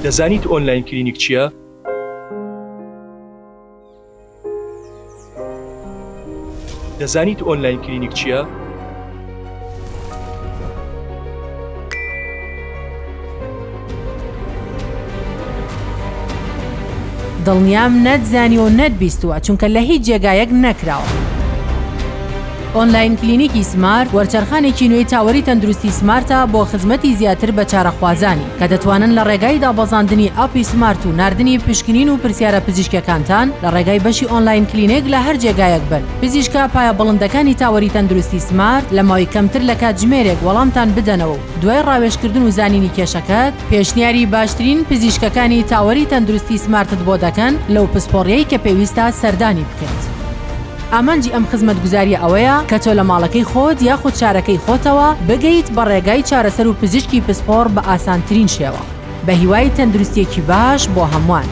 دەزانیت ئۆنلاین کلینیک چییە؟ دەزانیت ئۆنلاین کلینیک چییە؟ دڵنیام نەتزانیوە و نەتبیستووە چونکە لە هیچ جێگایەک نەکراوە. ئۆنلاین کلینیکی سمارت وەرچەرخانێکی نوێی تاوەری تەندروستی سمارتە بۆ خزمەتی زیاتر بە چارەخوازانی کە دەتوانن لە ڕێگای دابەزاندنی ئاپی سمارت و ناردنی پشکنین و پرسیارە پزیشکیەکانتان لە ڕێگای بەشی ئۆنلاین کلینیک لە هەر جێگایەک بن پزیشکە پایە بڵندەکانی تاوەری تەندروستی سمارت لە ماوەی کەمتر لە کاتژمێرێک وەڵامتان بدەنەوە و دوای ڕاوێژکردن و زانینی کێشەکەت پێشنیاری باشترین پزیشکەکانی تاوەری تەندروستی سمارتت بۆ دەکەن لەو پسپۆڕیەی کە پێویستە سەردانی بکەیت. ئامانجی ئەم خزمەتگوزاریە ئەوەیە کە تۆ لە ماڵەکەی خۆت یاخود شارەکەی خۆتەوە بگەیت بە ڕێگای چارەسەر و پزیشکی پسپۆڕ بە ئاسانترین شێوە. بە هیوای تەندروستیەکی باش بۆ هەمووان.